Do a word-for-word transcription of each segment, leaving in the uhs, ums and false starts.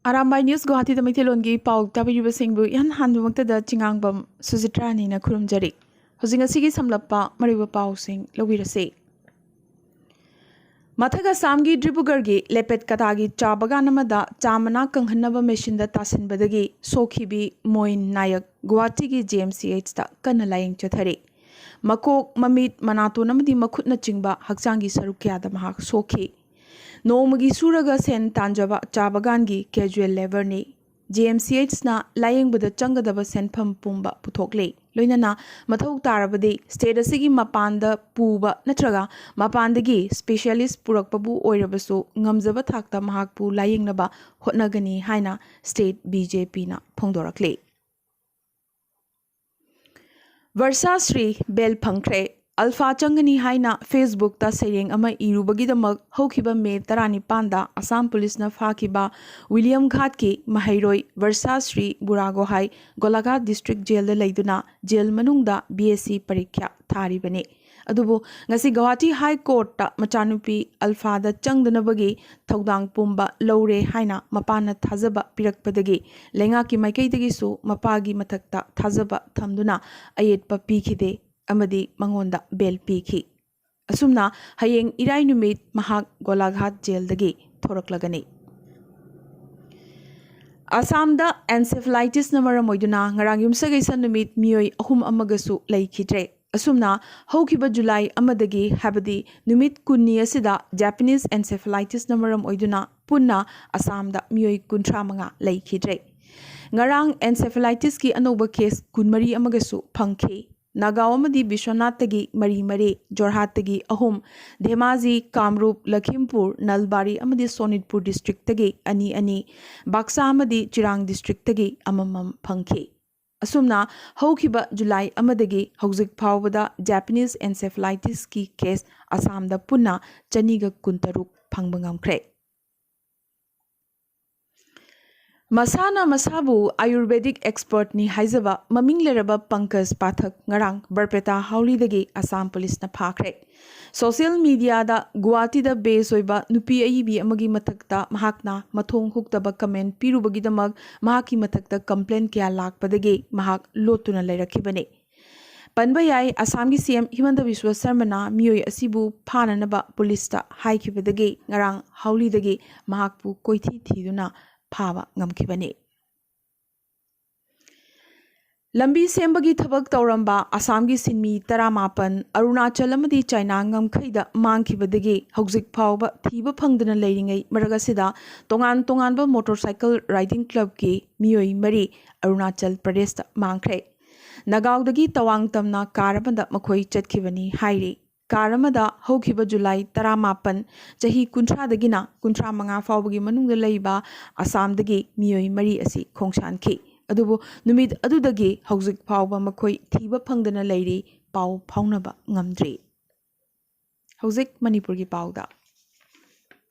Arambai news ꯒꯨꯋꯥꯍꯥꯇꯤꯗ ꯃꯩꯇꯩꯂꯣꯟꯒꯤ ꯄꯥꯎ ꯇꯥꯕꯤꯔꯤꯕꯁꯤꯡꯕꯨ ꯏꯍꯥꯟ ꯍꯥꯟꯕꯃꯛꯇꯗ ꯆꯤꯉꯥꯡꯕꯝ ꯁꯨꯖꯤꯇ꯭ꯔꯥꯅꯤꯅ ꯈꯨꯔꯨꯝꯖꯔꯤ꯫ ꯍꯧꯖꯤꯛ ꯉꯁꯤꯒꯤ ꯁꯝꯂꯞꯄ ꯃꯔꯨꯑꯣꯏꯕ ꯄꯥꯎꯁꯤꯡ ꯂꯧꯕꯤꯔꯁꯤ꯫ ꯃꯊꯛ ꯑꯁꯥꯝꯒꯤ ꯗꯤꯕ꯭ꯔꯨꯒꯔꯒꯤ ꯂꯦꯄꯦꯠꯀꯇꯥꯒꯤ ꯆꯥ ꯕꯒꯥꯟ ꯑꯃꯗ ꯆꯥ ꯃꯅꯥ ꯀꯪꯍꯟꯅꯕ ꯃꯦꯁꯤꯟꯗ ꯇꯥꯁꯤꯟꯕꯗꯒꯤ ꯁꯣꯛꯈꯤꯕꯤ ꯃꯣꯏꯟ ꯅꯥꯌꯛ ꯒꯨꯋꯥꯍꯥꯇꯤꯒꯤ ꯖꯦ ꯑꯦꯝ ꯁꯤ ꯑꯩꯆꯇ ꯀꯟꯅ ꯂꯥꯌꯦꯡ ꯆꯠꯊꯔꯤ꯫ ꯃꯀꯣꯛ, ꯃꯃꯤꯠ, ꯃꯅꯥꯇꯣꯟ ꯑꯃꯗꯤ ꯃꯈꯨꯠꯅꯆꯤꯡꯕ ꯍꯛꯆꯥꯡꯒꯤ ꯁꯔꯨꯛ ꯀꯌꯥꯗ ꯃꯍꯥꯛ ꯁꯣꯛꯈꯤ꯫ ꯅꯣꯡꯃꯒꯤ ꯁꯨꯔꯒ ꯁꯦꯟ ꯇꯥꯟꯖꯕ ꯆꯥ ꯕꯒꯥꯟꯒꯤ ꯀꯦꯖꯨꯋꯦꯜ ꯂꯦꯕꯔꯅꯤ꯫ ꯖꯦ ꯑꯦꯝ ꯁꯤ ꯑꯩꯆꯅ ꯂꯥꯌꯦꯡꯕꯗ ꯆꯪꯒꯗꯕ ꯁꯦꯟꯐꯝ ꯄꯨꯝꯕ ꯄꯨꯊꯣꯛꯂꯦ꯫ ꯂꯣꯏꯅꯅ ꯃꯊꯧ ꯇꯥꯔꯕꯗꯤ ꯁ꯭ꯇꯦꯠ ꯑꯁꯤꯒꯤ ꯃꯄꯥꯟꯗ ꯄꯨꯕ ꯅꯠꯇ꯭ꯔꯒ ꯃꯄꯥꯟꯗꯒꯤ ꯁ꯭ꯄꯦꯁꯤꯌꯦꯂꯤꯁ ꯄꯨꯔꯛꯄꯕꯨ ꯑꯣꯏꯔꯕꯁꯨ ꯉꯝꯖꯕ ꯊꯥꯛꯇ ꯃꯍꯥꯛꯄꯨ ꯂꯥꯌꯦꯡꯅꯕ ꯍꯣꯠꯅꯒꯅꯤ ꯍꯥꯏꯅ ꯁ꯭ꯇꯦꯠ ꯕꯤ ꯖꯦ ꯄꯤꯅ ꯐꯣꯡꯗꯣꯔꯛꯂꯤ꯫ ꯕꯔꯁꯥ ꯁ꯭ꯔꯤ ꯕꯦꯜ ꯐꯪꯈ꯭ꯔꯦ꯫ ꯑꯜꯐꯥ ꯆꯪꯒꯅꯤ ꯍꯥꯏꯅ ꯐꯦꯁꯕꯨꯛꯇ ꯁꯩꯔꯦꯡ ꯑꯃ ꯏꯔꯨꯕꯒꯤꯗꯃꯛ ꯍꯧꯈꯤꯕ ꯃꯦ ꯇꯔꯥꯅꯤꯄꯥꯟꯗ ꯑꯁꯥꯝ ꯄꯨꯂꯤꯁꯅ ꯐꯥꯈꯤꯕ ꯋꯤꯂꯤꯌꯝ ꯘꯥꯠꯀꯤ ꯃꯍꯩꯔꯣꯏ ꯕꯔꯁꯥ ꯁ꯭ꯔꯤ ꯕꯨꯔꯥꯒꯣꯍꯥꯏ ꯒꯣꯂꯥꯘꯥꯠ ꯗꯤꯁꯇ꯭ꯔꯤꯛ ꯖꯦꯜꯗ ꯂꯩꯗꯨꯅ ꯖꯦꯜ ꯃꯅꯨꯡꯗ ꯕꯤ ꯑꯦꯁ ꯁꯤ ꯄꯔꯤꯈ꯭ꯌꯥ ꯊꯥꯔꯤꯕꯅꯤ꯫ ꯑꯗꯨꯕꯨ ꯉꯁꯤ ꯒꯧꯍꯥꯇꯤ ꯍꯥꯏ ꯀꯣꯔꯠꯇ ꯃꯆꯥꯅꯨꯄꯤ ꯑꯜꯐꯥꯗ ꯆꯪꯗꯅꯕꯒꯤ ꯊꯧꯗꯥꯡ ꯄꯨꯝꯕ ꯂꯧꯔꯦ ꯍꯥꯏꯅ ꯃꯄꯥꯅ ꯊꯥꯖꯕ ꯄꯤꯔꯛꯄꯗꯒꯤ ꯂꯩꯉꯥꯛꯀꯤ ꯃꯥꯏꯀꯩꯗꯒꯤꯁꯨ ꯃꯄꯥꯒꯤ ꯃꯊꯛꯇ ꯊꯥꯖꯕ ꯊꯝꯗꯨꯅ ꯑꯌꯦꯠꯄ ꯄꯤꯈꯤꯗꯦ ꯑꯃꯗꯤ ꯃꯉꯣꯟꯗ ꯕꯦꯜ ꯄꯤꯈꯤ꯫ ꯑꯁꯨꯝꯅ ꯍꯌꯦꯡ ꯏꯔꯥꯏ ꯅꯨꯃꯤꯠ ꯃꯍꯥꯛ ꯒꯣꯂꯥꯘꯥꯠ ꯖꯦꯜꯗꯒꯤ ꯊꯣꯔꯛꯂꯒꯅꯤ꯫ ꯑꯁꯥꯝꯗ ꯑꯦꯟꯁꯦꯐꯦꯂꯥꯏꯇꯤꯁꯅ ꯃꯔꯝ ꯑꯣꯏꯗꯨꯅ ꯉꯔꯥꯡ ꯌꯨꯝꯁꯀꯩꯁ ꯅꯨꯃꯤꯠ ꯃꯤꯑꯣꯏ ꯑꯍꯨꯝ ꯑꯃꯒꯁꯨ ꯂꯩꯈꯤꯗ꯭ꯔꯦ꯫ ꯑꯁꯨꯝꯅ ꯍꯧꯈꯤꯕ ꯖꯨꯂꯥꯏ ꯑꯃꯗꯒꯤ, ꯍꯥꯏꯕꯗꯤ ꯅꯨꯃꯤꯠ ꯀꯨꯟꯅꯤ ꯑꯁꯤꯗ ꯖꯄꯥꯅꯤꯁ ꯑꯦꯟꯁꯦꯐꯦꯂꯥꯏꯇꯤꯁꯅ ꯃꯔꯝ ꯑꯣꯏꯗꯨꯅ ꯄꯨꯟꯅ ꯑꯁꯥꯝꯗ ꯃꯤꯑꯣꯏ ꯀꯨꯟꯊ꯭ꯔꯥ ꯃꯉꯥ ꯂꯩꯈꯤꯗ꯭ꯔꯦ꯫ ꯉꯔꯥꯡ ꯑꯦꯟꯁꯦꯐꯦꯂꯥꯏꯇꯤꯁꯀꯤ ꯑꯅꯧꯕ ꯀꯦꯁ ꯀꯨꯟꯃꯔꯤ ꯑꯃꯒꯁꯨ ꯐꯪꯈꯤ꯫ ꯅꯥꯒꯥꯎ ꯑꯃꯗꯤ ꯕꯤꯁ꯭ꯋꯅꯥꯊꯇꯒꯤ ꯃꯔꯤ ꯃꯔꯤ, ꯖꯣꯔꯍꯥꯠꯇꯒꯤ ꯑꯍꯨꯝ, ꯙꯦꯃꯥꯖꯤ, ꯀꯥꯝꯔꯨꯞ, ꯂꯈꯤꯝꯄꯨꯔ, ꯅꯜꯕꯥꯔꯤ ꯑꯃꯗꯤ ꯁꯣꯅꯤꯠꯄꯨꯔ ꯗꯤꯁꯇ꯭ꯔꯤꯛꯇꯒꯤ ꯑꯅꯤ ꯑꯅꯤ, ꯕꯥꯛꯁꯥ ꯑꯃꯗꯤ ꯆꯤꯔꯥꯡ ꯗꯤꯁꯇ꯭ꯔꯤꯛꯇꯒꯤ ꯑꯃꯃꯝ ꯐꯪꯈꯤ꯫ ꯑꯁꯨꯝꯅ ꯍꯧꯈꯤꯕ ꯖꯨꯂꯥꯏ ꯑꯃꯗꯒꯤ ꯍꯧꯖꯤꯛ ꯐꯥꯎꯕꯗ ꯖꯄꯥꯅꯤꯁ ꯑꯦꯟꯁꯦꯐꯦꯂꯥꯏꯇꯤꯁꯀꯤ ꯀꯦꯁ ꯑꯁꯥꯝꯗ ꯄꯨꯟꯅ ꯆꯅꯤꯒ ꯀꯨꯟꯇꯔꯨꯛ ꯐꯪꯕ ꯉꯝꯈ꯭ꯔꯦ꯫ ꯃꯁꯥꯅ ꯃꯁꯥꯕꯨ ꯑꯥꯌꯨꯔꯕꯦꯗꯤꯛ ꯑꯦꯛꯁꯄꯔꯠꯅꯤ ꯍꯥꯏꯖꯕ ꯃꯃꯤꯡ ꯂꯩꯔꯕ ꯄꯪꯀꯖ ꯄꯥꯊꯛ ꯉꯔꯥꯡ ꯕꯔꯄꯦꯇꯥ ꯍꯥꯎꯂꯤꯗꯒꯤ ꯑꯁꯥꯝ ꯄꯨꯂꯤꯁꯅ ꯐꯥꯈ꯭ꯔꯦ꯫ ꯁꯣꯁꯤꯌꯦꯜ ꯃꯤꯗꯤꯌꯥꯗ ꯒꯨꯋꯥꯍꯥꯇꯤꯗ ꯕꯦꯁ ꯑꯣꯏꯕ ꯅꯨꯄꯤ ꯑꯏꯕꯤ ꯑꯃꯒꯤ ꯃꯊꯛꯇ ꯃꯍꯥꯛꯅ ꯃꯊꯣꯡ ꯍꯨꯛꯇꯕ ꯀꯃꯦꯟ ꯄꯤꯔꯨꯕꯒꯤꯗꯃꯛ ꯃꯍꯥꯛꯀꯤ ꯃꯊꯛꯇ ꯀꯝꯄ꯭ꯂꯦꯟ ꯀꯌꯥ ꯂꯥꯛꯄꯗꯒꯤ ꯃꯍꯥꯛ ꯂꯣꯠꯇꯨꯅ ꯂꯩꯔꯛꯈꯤꯕꯅꯤ꯫ ꯄꯟꯕ ꯌꯥꯏ, ꯑꯁꯥꯝꯒꯤ ꯁꯤ ꯑꯦꯝ ꯍꯤꯃꯟꯇ ꯕꯤꯁ꯭ꯋ ꯁꯔꯃꯅ ꯃꯤꯑꯣꯏ ꯑꯁꯤꯕꯨ ꯐꯥꯅꯅꯕ ꯄꯨꯂꯤꯁꯇ ꯍꯥꯏꯈꯤꯕꯗꯒꯤ ꯉꯔꯥꯡ ꯍꯥꯎꯂꯤꯗꯒꯤ ꯃꯍꯥꯛꯄꯨ ꯀꯣꯏꯊꯤ ꯊꯤꯗꯨꯅ ꯐꯥꯕ ꯉꯝꯈꯤꯕꯅꯤ꯫ ꯂꯝꯕꯤ ꯁꯦꯝꯕꯒꯤ ꯊꯕꯛ ꯇꯧꯔꯝꯕ ꯑꯁꯥꯝꯒꯤ ꯁꯤꯟꯃꯤ ꯇꯔꯥꯃꯥꯄꯟ ꯑꯔꯨꯅꯥꯆꯜ ꯑꯃꯗꯤ ꯆꯥꯏꯅꯥ ꯉꯝꯈꯩꯗ ꯃꯥꯡꯈꯤꯕꯗꯒꯤ ꯍꯧꯖꯤꯛ ꯐꯥꯎꯕ ꯊꯤꯕ ꯐꯪꯗꯅ ꯂꯩꯔꯤꯉꯩ ꯃꯔꯛ ꯑꯁꯤꯗ ꯇꯣꯉꯥꯟ ꯇꯣꯉꯥꯟꯕ ꯃꯣꯇꯣꯔꯁꯥꯏꯀꯜ ꯔꯥꯏꯗꯤꯡ ꯀ꯭ꯂꯕꯀꯤ ꯃꯤꯑꯣꯏ ꯃꯔꯤ ꯑꯔꯨꯅꯥꯆꯜ ꯄ꯭ꯔꯗꯦꯁꯇ ꯃꯥꯡꯈ꯭ꯔꯦ꯫ ꯅꯒꯥꯎꯗꯒꯤ ꯇꯋꯥꯡ ꯇꯝꯅ ꯀꯥꯔ ꯑꯃꯗ ꯃꯈꯣꯏ ꯆꯠꯈꯤꯕꯅꯤ ꯍꯥꯏꯔꯤ꯫ ꯀꯥꯔ ꯑꯃꯗ ꯍꯧꯈꯤꯕ ꯖꯨꯂꯥꯏ ꯇꯔꯥꯃꯥꯄꯟ, ꯆꯍꯤ ꯀꯨꯟꯊ꯭ꯔꯥꯗꯒꯤꯅ ꯀꯨꯟꯊ꯭ꯔꯥ ꯃꯉꯥ ꯐꯥꯎꯕꯒꯤ ꯃꯅꯨꯡꯗ ꯂꯩꯕ ꯑꯁꯥꯝꯗꯒꯤ ꯃꯤꯑꯣꯏ ꯃꯔꯤ ꯑꯁꯤ ꯈꯣꯡꯁꯥꯟꯈꯤ꯫ ꯑꯗꯨꯕꯨ ꯅꯨꯃꯤꯠ ꯑꯗꯨꯗꯒꯤ ꯍꯧꯖꯤꯛ ꯐꯥꯎꯕ ꯃꯈꯣꯏ ꯊꯤꯕ ꯐꯪꯗꯅ ꯂꯩꯔꯤ, ꯄꯥꯎ ꯐꯥꯎꯅꯕ ꯉꯝꯗ꯭ꯔꯤ꯫ ꯍꯧꯖꯤꯛ ꯃꯅꯤꯄꯨꯔꯒꯤ ꯄꯥꯎꯗ꯫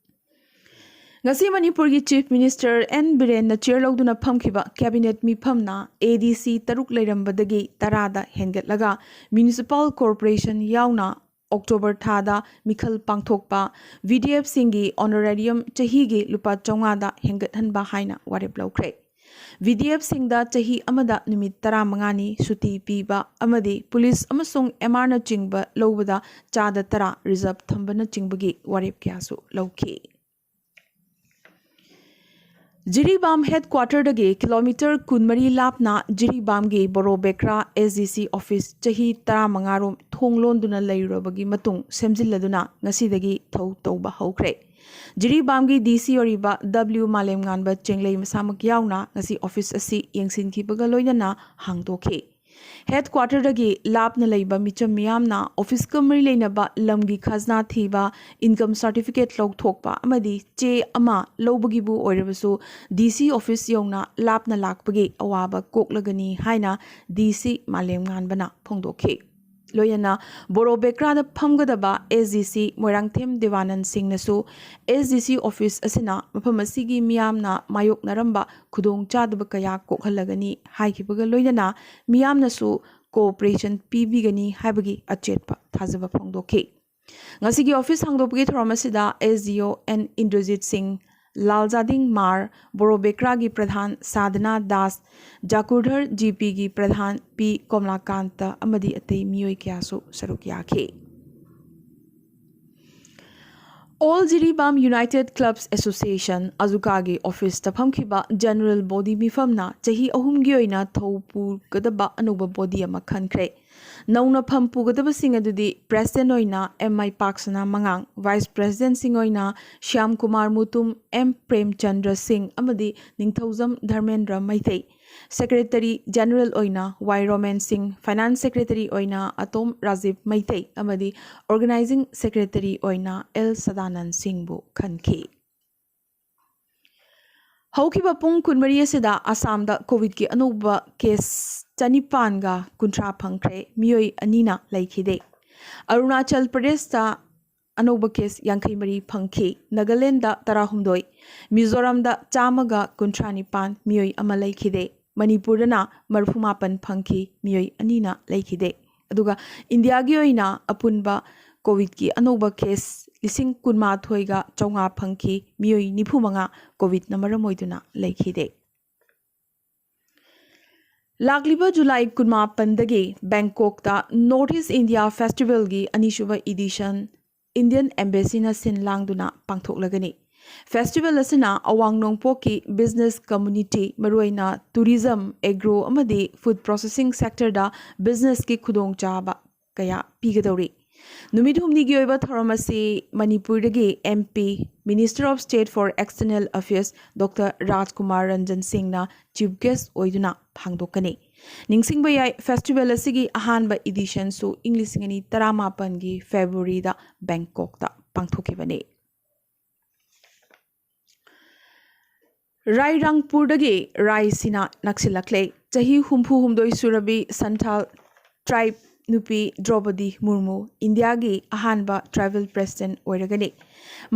ꯉꯁꯤ ꯃꯅꯤꯄꯨꯔꯒꯤ ꯆꯤꯐ ꯃꯤꯅꯤꯁꯇꯔ ꯑꯦꯟ ꯕꯤꯔꯦꯟꯅ ꯆꯤꯌꯔ ꯂꯧꯗꯨꯅ ꯐꯝꯈꯤꯕ ꯀꯦꯕꯤꯅꯦꯠ ꯃꯤꯐꯝꯅ ꯑꯦ ꯗꯤ ꯁꯤ ꯇꯔꯨꯛ ꯂꯩꯔꯝꯕꯗꯒꯤ ꯇꯔꯥꯗ ꯍꯦꯟꯒꯠꯂꯒ ꯃ꯭ꯌꯨꯅꯤꯁꯤꯄꯥꯜ ꯀꯣꯔꯄꯣꯔꯦꯁꯟ ꯌꯥꯎꯅ ꯑꯣꯛꯇꯣꯕꯔ ꯊꯥꯗ ꯃꯤꯈꯜ ꯄꯥꯡꯊꯣꯛꯄ, ꯚꯤ ꯗꯤ ꯑꯦꯐꯁꯤꯡꯒꯤ ꯑꯣꯅꯔꯦꯔꯤꯌꯝ ꯆꯍꯤꯒꯤ ꯂꯨꯄꯥ ꯆꯥꯝꯃꯉꯥꯗ ꯍꯦꯟꯒꯠꯍꯟꯕ ꯍꯥꯏꯅ ꯋꯥꯔꯦꯞ ꯂꯧꯈ꯭ꯔꯦ꯫ ꯚꯤ ꯗꯤ ꯑꯦꯐꯁꯤꯡꯗ ꯆꯍꯤ ꯑꯃꯗ ꯅꯨꯃꯤꯠ ꯇꯔꯥꯃꯉꯥꯅꯤ ꯁꯨꯇꯤ ꯄꯤꯕ ꯑꯃꯗꯤ ꯄꯨꯂꯤꯁ ꯑꯃꯁꯨꯡ ꯑꯦꯝ ꯑꯥꯔꯅꯆꯤꯡꯕ ꯂꯧꯕꯗ ꯆꯥꯗ ꯇꯔꯥ ꯔꯤꯖꯔꯚ ꯊꯝꯕꯅꯆꯤꯡꯕꯒꯤ ꯋꯥꯔꯦꯞ ꯀꯌꯥꯁꯨ ꯂꯧꯈꯤ꯫ ꯖꯤꯔꯤꯕꯥꯝ ꯍꯦꯗꯀ꯭ꯋꯥꯇꯔꯗꯒꯤ ꯀꯤꯂꯣꯃꯤꯇꯔ ꯀꯨꯟꯃꯔꯤ ꯂꯥꯞꯅ ꯖꯤꯔꯤꯕꯥꯝꯒꯤ ꯕꯣꯔꯣꯕꯦꯀ꯭ꯔꯥ ꯑꯦꯁ ꯗꯤ ꯁꯤ ꯑꯣꯐꯤꯁ ꯆꯍꯤ ꯇꯔꯥꯃꯉꯥ ꯔꯣꯝ ꯊꯣꯡ ꯂꯣꯟꯗꯨꯅ ꯂꯩꯔꯨꯔꯕꯒꯤ ꯃꯇꯨꯡ ꯁꯦꯝꯖꯤꯜꯂꯗꯨꯅ ꯉꯁꯤꯗꯒꯤ ꯊꯧ ꯇꯧꯕ ꯍꯧꯈ꯭ꯔꯦ꯫ ꯖꯤꯔꯤꯕꯥꯝꯒꯤ ꯗꯤ ꯁꯤ ꯑꯣꯏꯔꯤꯕ ꯗꯕ꯭ꯂꯤꯎ ꯃꯥꯂꯦꯝꯉꯥꯟꯕ ꯆꯦꯡꯂꯩ ꯃꯁꯥꯃꯛ ꯌꯥꯎꯅ ꯉꯁꯤ ꯑꯣꯐꯤꯁ ꯑꯁꯤ ꯌꯦꯡꯁꯤꯟꯈꯤꯕꯒ ꯂꯣꯏꯅꯅ ꯍꯥꯡꯗꯣꯛꯈꯤ꯫ ꯍꯦꯗꯀ꯭ꯋꯥꯇꯔꯗꯒꯤ ꯂꯥꯞꯅ ꯂꯩꯕ ꯃꯤꯆꯝ ꯃꯤꯌꯥꯝꯅ ꯑꯣꯐꯤꯁꯀ ꯃꯔꯤ ꯂꯩꯅꯕ ꯂꯝꯒꯤ ꯈꯖꯅꯥ ꯊꯤꯕ, ꯏꯟꯀꯝ ꯁꯥꯔꯇꯤꯐꯤꯀꯦꯠ ꯂꯧꯊꯣꯛꯄ ꯑꯃꯗꯤ ꯆꯦ ꯑꯃ ꯂꯧꯕꯒꯤꯕꯨ ꯑꯣꯏꯔꯕꯁꯨ ꯗꯤ ꯁꯤ ꯑꯣꯐꯤꯁ ꯌꯧꯅ ꯂꯥꯞꯅ ꯂꯥꯛꯄꯒꯤ ꯑꯋꯥꯕ ꯀꯣꯛꯂꯒꯅꯤ ꯍꯥꯏꯅ ꯗꯤ ꯁꯤ ꯃꯥꯂꯦꯝꯉꯥꯟꯕꯅ ꯐꯣꯡꯗꯣꯛꯈꯤ꯫ ꯂꯣꯏꯅꯅ ꯕꯣꯔꯣ ꯕꯦꯀ꯭ꯔꯥꯗ ꯐꯝꯒꯗꯕ ꯑꯦꯁ ꯗꯤ ꯁꯤ ꯃꯣꯏꯔꯥꯡꯊꯦꯝ ꯗꯦꯕꯥꯅꯟ ꯁꯤꯡꯅꯁꯨ ꯑꯦꯁ ꯗꯤ ꯁꯤ ꯑꯣꯐꯤꯁ ꯑꯁꯤꯅ ꯃꯐꯝ ꯑꯁꯤꯒꯤ ꯃꯤꯌꯥꯝꯅ ꯃꯥꯌꯣꯛꯅꯔꯝꯕ ꯈꯨꯗꯣꯡꯆꯥꯗꯕ ꯀꯌꯥ ꯀꯣꯛꯍꯜꯂꯒꯅꯤ ꯍꯥꯏꯈꯤꯕꯒ ꯂꯣꯏꯅꯅ ꯃꯤꯌꯥꯝꯅꯁꯨ ꯀꯣꯑꯣꯄꯔꯦꯁꯟ ꯄꯤꯕꯤꯒꯅꯤ ꯍꯥꯏꯕꯒꯤ ꯑꯆꯦꯠꯄ ꯊꯥꯖꯕ ꯐꯣꯡꯗꯣꯛꯈꯤ꯫ ꯉꯁꯤꯒꯤ ꯑꯣꯐꯤꯁ ꯍꯥꯡꯗꯣꯛꯄꯒꯤ ꯊꯧꯔꯝ ꯑꯁꯤꯗ ꯑꯦꯁ ꯗꯤ ꯑꯣ ꯑꯦꯟ ꯏꯟꯗ꯭ꯔꯖꯤꯠ ꯁꯤꯡ, ꯂꯥꯜꯖꯥꯗꯤꯡ ꯃꯥꯔ, ꯕꯣꯔꯣ ꯕꯦꯀ꯭ꯔꯥꯒꯤ ꯄ꯭ꯔꯙꯥꯟ ꯁꯥꯗꯅꯥ ꯗꯥꯁ, ꯖꯥꯀꯨꯔꯙꯔ ꯖꯤ ꯄꯤꯒꯤ ꯄ꯭ꯔꯙꯥꯟ ꯄꯤ ꯀꯣꯝꯂꯥꯀꯥꯟꯇ ꯑꯃꯗꯤ ꯑꯇꯩ ꯃꯤꯑꯣꯏ ꯀꯌꯥꯁꯨ ꯁꯔꯨꯛ ꯌꯥꯈꯤ꯫ ꯑꯣꯜ ꯖꯤꯔꯤꯕꯥꯝ ꯌꯨꯅꯥꯏꯇꯦꯗ ꯀ꯭ꯂꯕꯁ ꯑꯦꯁꯣꯁꯤꯌꯦꯁꯟ, ꯑꯖꯨꯀꯥꯒꯤ ꯑꯣꯐꯤꯁꯇ ꯐꯝꯈꯤꯕ ꯖꯦꯅꯔꯦꯜ ꯕꯣꯗꯤ ꯃꯤꯐꯝꯅ ꯆꯍꯤ ꯑꯍꯨꯝꯒꯤ ꯑꯣꯏꯅ ꯊꯧ ꯄꯨꯒꯗꯕ ꯑꯅꯧꯕ ꯕꯣꯗꯤ ꯑꯃ ꯈꯟꯈ꯭ꯔꯦ꯫ ꯅꯧꯅ ꯐꯝ ꯄꯨꯒꯗꯕꯁꯤꯡ ꯑꯗꯨꯗꯤ ꯄ꯭ꯔꯦꯁꯤꯗꯦꯟꯠ ꯑꯣꯏꯅ ꯑꯦꯝ ꯑꯥꯏ ꯄꯥꯛꯁꯅꯥ ꯃꯉꯥꯡ, ꯚꯥꯏꯁ ꯄ꯭ꯔꯦꯁꯤꯗꯦꯟꯠꯁꯤꯡ ꯑꯣꯏꯅ ꯁ꯭ꯌꯥꯝ ꯀꯨꯃꯥꯔ ꯃꯨꯇꯨꯝ, ꯑꯦꯝ ꯄ꯭ꯔꯦꯝꯆꯟꯗ꯭ꯔ ꯁꯤꯡ ꯑꯃꯗꯤ ꯅꯤꯡꯊꯧꯖꯝ ꯙꯔꯃꯦꯟꯗ꯭ꯔ ꯃꯩꯇꯩ, ꯁꯦꯀ꯭ꯔꯦꯇꯔꯤ ꯖꯦꯅꯔꯦꯜ ꯑꯣꯏꯅ ꯋꯥꯏ ꯔꯣꯃꯦꯟ ꯁꯤꯡ, ꯐꯥꯏꯅꯥꯟꯁ ꯁꯦꯀ꯭ꯔꯦꯇꯔꯤ ꯑꯣꯏꯅ ꯑꯇꯣꯝ ꯔꯥꯖꯤꯕ ꯃꯩꯇꯩ ꯑꯃꯗꯤ ꯑꯣꯔꯒꯅꯥꯏꯖꯤꯡ ꯁꯦꯀ꯭ꯔꯦꯇꯔꯤ ꯑꯣꯏꯅ ꯑꯦꯜ ꯁꯗꯥꯅꯟ ꯁꯤꯡꯕꯨ ꯈꯟꯈꯤ꯫ ꯍꯧꯈꯤꯕ ꯄꯨꯡ ꯀꯨꯟꯃꯔꯤ ꯑꯁꯤꯗ ꯑꯁꯥꯝꯗ ꯀꯣꯚꯤꯗꯀꯤ ꯑꯅꯧꯕ ꯀꯦꯁ ꯆꯅꯤꯄꯥꯟꯒ ꯀꯨꯟꯊ꯭ꯔꯥ ꯐꯪꯈ꯭ꯔꯦ, ꯃꯤꯑꯣꯏ ꯑꯅꯤꯅ ꯂꯩꯈꯤꯗꯦ꯫ ꯑꯔꯨꯅꯥꯆꯜ ꯄ꯭ꯔꯗꯦꯁꯇ ꯑꯅꯧꯕ ꯀꯦꯁ ꯌꯥꯡꯈꯩ ꯃꯔꯤ ꯐꯪꯈꯤ, ꯅꯥꯒꯥꯂꯦꯟꯗ ꯇꯔꯥꯍꯨꯝꯗꯣꯏ, ꯃꯤꯖꯣꯔꯥꯝꯗ ꯆꯥꯝꯃꯒ ꯀꯨꯟꯊ꯭ꯔꯥ ꯅꯤꯄꯥꯟ, ꯃꯤꯑꯣꯏ ꯑꯃ ꯂꯩꯈꯤꯗꯦ, ꯃꯅꯤꯄꯨꯔꯗꯅ ꯃꯔꯤꯐꯨ ꯃꯥꯄꯟ ꯐꯪꯈꯤ, ꯃꯤꯑꯣꯏ ꯑꯅꯤꯅ ꯂꯩꯈꯤꯗꯦ꯫ ꯑꯗꯨꯒ ꯏꯟꯗꯤꯌꯥꯒꯤ ꯑꯣꯏꯅ ꯑꯄꯨꯟꯕ ꯀꯣꯚꯤꯗꯀꯤ ꯑꯅꯧꯕ ꯀꯦꯁ ꯂꯤꯁꯤꯡ ꯀꯨꯟꯃꯥꯊꯣꯏꯒ ꯆꯥꯝꯃꯉꯥ ꯐꯪꯈꯤ, ꯃꯤꯑꯣꯏ ꯅꯤꯐꯨ ꯃꯉꯥ ꯀꯣꯚꯤꯗꯅ ꯃꯔꯝ ꯑꯣꯏꯗꯨꯅ ꯂꯩꯈꯤꯗꯦ꯫ ꯂꯥꯛꯂꯤꯕ ꯖꯨꯂꯥꯏ ꯀꯨꯟꯃꯥꯄꯟꯗꯒꯤ ꯕꯦꯡꯀꯣꯛꯇ ꯅꯣꯔꯠ ꯏꯁ ꯏꯟꯗꯤꯌꯥ ꯐꯦꯁꯇꯤꯚꯦꯜꯒꯤ ꯑꯅꯤꯁꯨꯕ ꯏꯗꯤꯁꯟ ꯏꯟꯗꯤꯌꯟ ꯑꯦꯝꯕꯦꯁꯤꯅ ꯁꯤꯟ ꯂꯥꯡꯗꯨꯅ ꯄꯥꯡꯊꯣꯛꯂꯒꯅꯤ꯫ ꯐꯦꯁꯇꯤꯚꯦꯜ ꯑꯁꯤꯅ ꯑꯋꯥꯡ ꯅꯣꯡꯄꯣꯛꯀꯤ ꯕꯤꯖꯤꯅꯦꯁ ꯀꯝꯃ꯭ꯌꯨꯅꯤꯇꯤ, ꯃꯔꯨꯑꯣꯏꯅ ꯇꯨꯔꯤꯖꯝ, ꯑꯦꯒ꯭ꯔꯣ ꯑꯃꯗꯤ ꯐꯨꯗ ꯄ꯭ꯔꯣꯁꯦꯁꯤꯡ ꯁꯦꯛꯇꯔꯗ ꯕꯤꯖꯤꯅꯦꯁꯀꯤ ꯈꯨꯗꯣꯡꯆꯥꯕ ꯀꯌꯥ ꯄꯤꯒꯗꯧꯔꯤ꯫ ꯅꯨꯃꯤꯠ ꯍꯨꯝꯅꯤꯒꯤ ꯑꯣꯏꯕ ꯊꯧꯔꯝ ꯑꯁꯤ ꯃꯅꯤꯄꯨꯔꯗꯒꯤ M P, Minister of State for External Affairs, doctor Rajkumar Ranjan ꯁꯤꯡꯅ ꯆꯤꯐ ꯒꯦꯁ ꯑꯣꯏꯗꯨꯅ ꯍꯥꯡꯗꯣꯛꯀꯅꯤ꯫ ꯅꯤꯡꯁꯤꯡꯕ ꯌꯥꯏ, ꯐꯦꯁꯇꯤꯚꯦꯜ ꯑꯁꯤꯒꯤ ꯑꯍꯥꯟꯕ ꯏꯗꯤꯁꯟꯁꯨ ꯏꯪ ꯂꯤꯁꯤꯡ ꯑꯅꯤ ꯇꯔꯥꯃꯥꯄꯟꯒꯤ ꯐꯦꯕ꯭ꯔꯨꯋꯥꯔꯤꯗ ꯕꯦꯡꯀꯣꯛꯇ ꯄꯥꯡꯊꯣꯛꯈꯤꯕꯅꯤ꯫ ꯔꯥꯏꯔꯪꯄꯨꯔꯗꯒꯤ ꯔꯥꯏ ꯁꯤꯅꯥ ꯅꯛꯁꯤꯜꯂꯛꯂꯦ꯫ ꯆꯍꯤ ꯍꯨꯝꯐꯨ ꯍꯨꯝꯗꯣꯏ ꯁꯨꯔꯕꯤ ꯁꯟꯊꯥꯜ ꯇ꯭ꯔꯥꯏꯕ ꯅꯨꯄꯤ ꯗ꯭ꯔꯧꯄꯗꯤ ꯃꯨꯔꯃꯨ ꯏꯟꯗꯤꯌꯥꯒꯤ ꯑꯍꯥꯟꯕ ꯇ꯭ꯔꯥꯏꯕꯦꯜ ꯄ꯭ꯔꯦꯁꯤꯗꯦꯟꯠ ꯑꯣꯏꯔꯒꯅꯤ꯫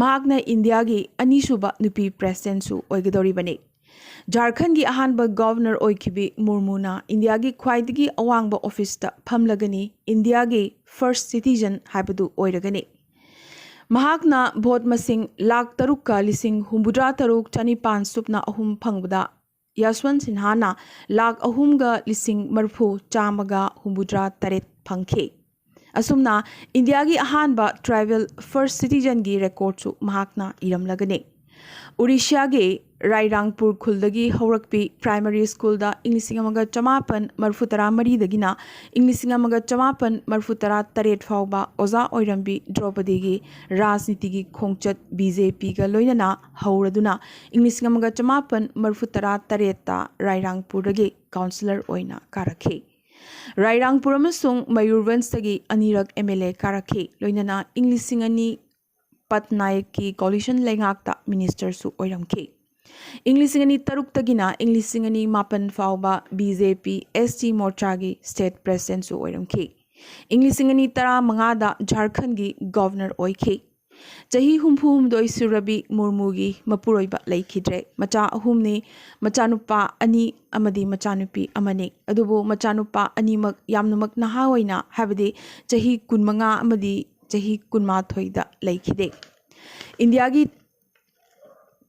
ꯃꯍꯥꯛꯅ ꯏꯟꯗꯤꯌꯥꯒꯤ ꯑꯅꯤꯁꯨꯕ ꯅꯨꯄꯤ ꯄ꯭ꯔꯦꯁꯤꯗꯦꯟꯠꯁꯨ ꯑꯣꯏꯒꯗꯧꯔꯤꯕꯅꯤ꯫ ꯖꯥꯔꯈꯟꯒꯤ ꯑꯍꯥꯟꯕ ꯒꯚꯔꯅꯔ ꯑꯣꯏꯈꯤꯕꯤ ꯃꯨꯔꯃꯨꯅ ꯏꯟꯗꯤꯌꯥꯒꯤ ꯈ꯭ꯋꯥꯏꯗꯒꯤ ꯑꯋꯥꯡꯕ ꯑꯣꯐꯤꯁꯇ ꯐꯝꯂꯒꯅꯤ, ꯏꯟꯗꯤꯌꯥꯒꯤ ꯐꯥꯔꯁ ꯁꯤꯇꯤꯖꯟ ꯍꯥꯏꯕꯗꯨ ꯑꯣꯏꯔꯒꯅꯤ꯫ ꯃꯍꯥꯛꯅ ꯚꯣꯠ ꯃꯁꯤꯡ ꯂꯥꯈ ꯇꯔꯨꯛꯀ ꯂꯤꯁꯤꯡ ꯍꯨꯝꯐꯨꯇꯔꯥ ꯇꯔꯨꯛ ꯆꯅꯤꯄꯥꯟ ꯁꯨꯞꯅ ꯑꯍꯨꯝ ꯐꯪꯕꯗ ꯌꯥꯁ꯭ꯋꯟ ꯁꯤꯟꯍꯥꯅ ꯂꯥꯈ ꯑꯍꯨꯝꯒ ꯂꯤꯁꯤꯡ ꯃꯔꯤꯐꯨ ꯆꯥꯝꯃꯒ ꯍꯨꯝꯐꯨꯇꯔꯥ ꯇꯔꯦꯠ ꯐꯪꯈꯤ꯫ ꯑꯁꯨꯝꯅ ꯏꯟꯗꯤꯌꯥꯒꯤ ꯑꯍꯥꯟꯕ ꯇ꯭ꯔꯥꯏꯕꯦꯜ ꯐꯥꯔꯁ ꯁꯤꯇꯤꯖꯟꯒꯤ ꯔꯦꯀꯣꯔꯗꯁꯨ ꯃꯍꯥꯛꯅ ꯏꯔꯝꯂꯒꯅꯤ꯫ ꯎꯔꯤꯁ꯭ꯌꯥꯒꯤ ꯔꯥꯏꯔꯥꯡꯄꯨꯔ ꯈꯨꯜꯗꯒꯤ ꯍꯧꯔꯛꯄꯤ ꯄ꯭ꯔꯥꯏꯃꯔꯤ ꯁ꯭ꯀꯨꯜꯗ ꯏꯪ ꯂꯤꯁꯤꯡ ꯑꯃꯒ ꯆꯃꯥꯄꯟ ꯃꯔꯤꯐꯨ ꯇꯔꯥ ꯃꯔꯤꯗꯒꯤꯅ ꯏꯪ ꯂꯤꯁꯤꯡ ꯑꯃꯒ ꯆꯃꯥꯄꯟ ꯃꯔꯤꯐꯨ ꯇꯔꯥ ꯇꯔꯦꯠ ꯐꯥꯎꯕ ꯑꯣꯖꯥ ꯑꯣꯏꯔꯝꯕꯤ ꯗ꯭ꯔꯧꯄꯗꯤꯒꯤ ꯔꯥꯖꯅꯤꯇꯤꯒꯤ ꯈꯣꯡꯆꯠ ꯕꯤ ꯖꯦ ꯄꯤꯒ ꯂꯣꯏꯅꯅ ꯍꯧꯔꯗꯨꯅ ꯏꯪ ꯂꯤꯁꯤꯡ ꯑꯃꯒ ꯆꯃꯥꯄꯟ ꯃꯔꯤꯐꯨ ꯇꯔꯥ ꯇꯔꯦꯠꯇ ꯔꯥꯏꯔꯥꯡꯄꯨꯔꯗꯒꯤ ꯀꯥꯎꯟꯁꯤꯂꯔ ꯑꯣꯏꯅ ꯀꯥꯔꯛꯈꯤ꯫ ꯔꯥꯏꯔꯥꯡꯄꯨꯔ ꯑꯃꯁꯨꯡ ꯃꯌꯨꯔꯚꯟꯖꯇꯒꯤ ꯑꯅꯤꯔꯛ ꯑꯦꯝ ꯑꯦꯜ ꯑꯦ ꯀꯥꯔꯛꯈꯤ, ꯂꯣꯏꯅꯅ ꯏꯪ ꯂꯤꯁꯤꯡ ꯑꯅꯤ ꯄꯠꯅꯥꯌꯛꯀꯤ ꯀꯣꯂꯤꯁꯟ ꯂꯩꯉꯥꯛꯇ ꯃꯤꯅꯤꯁꯇꯔꯁꯨ ꯑꯣꯏꯔꯝꯈꯤ꯫ ꯏꯪ ꯂꯤꯁꯤꯡ ꯑꯅꯤ ꯇꯔꯨꯛꯇꯒꯤꯅ ꯏꯪ ꯂꯤꯁꯤꯡ ꯑꯅꯤ ꯃꯥꯄꯟ ꯐꯥꯎꯕ B J P S T ꯃꯣꯔꯆꯥꯒꯤ ꯁ꯭ꯇꯦꯠ ꯄ꯭ꯔꯦꯁꯤꯗꯦꯟꯠꯁꯨ ꯑꯣꯏꯔꯝꯈꯤ꯫ ꯏꯪ ꯂꯤꯁꯤꯡ ꯑꯅꯤ ꯇꯔꯥꯃꯉꯥꯗ ꯖꯥꯔꯈꯟꯒꯤ ꯒꯚꯔꯅꯔ ꯑꯣꯏꯈꯤ꯫ ꯆꯍꯤ ꯍꯨꯝꯐꯨ ꯍꯨꯝꯗꯣꯏ ꯁꯨꯔꯕꯤ ꯃꯨꯔꯃꯨꯒꯤ ꯃꯄꯨꯔꯣꯏꯕ ꯂꯩꯈꯤꯗ꯭ꯔꯦ꯫ ꯃꯆꯥ ꯑꯍꯨꯝꯅꯤ, ꯃꯆꯥꯅꯨꯄꯥ ꯑꯅꯤ ꯑꯃꯗꯤ ꯃꯆꯥꯅꯨꯄꯤ ꯑꯃꯅꯤ꯫ ꯑꯗꯨꯕꯨ ꯃꯆꯥꯅꯨꯄꯥ ꯑꯅꯤꯃꯛ ꯌꯥꯝꯅꯃꯛ ꯅꯍꯥ ꯑꯣꯏꯅ, ꯍꯥꯏꯕꯗꯤ ꯆꯍꯤ ꯀꯨꯟꯃꯉꯥ ꯑꯃꯗꯤ ꯆꯍꯤ ꯀꯨꯟꯃꯥꯊꯣꯏꯗ ꯂꯩꯈꯤꯗꯦ꯫ ꯏꯟꯗꯤꯌꯥꯒꯤ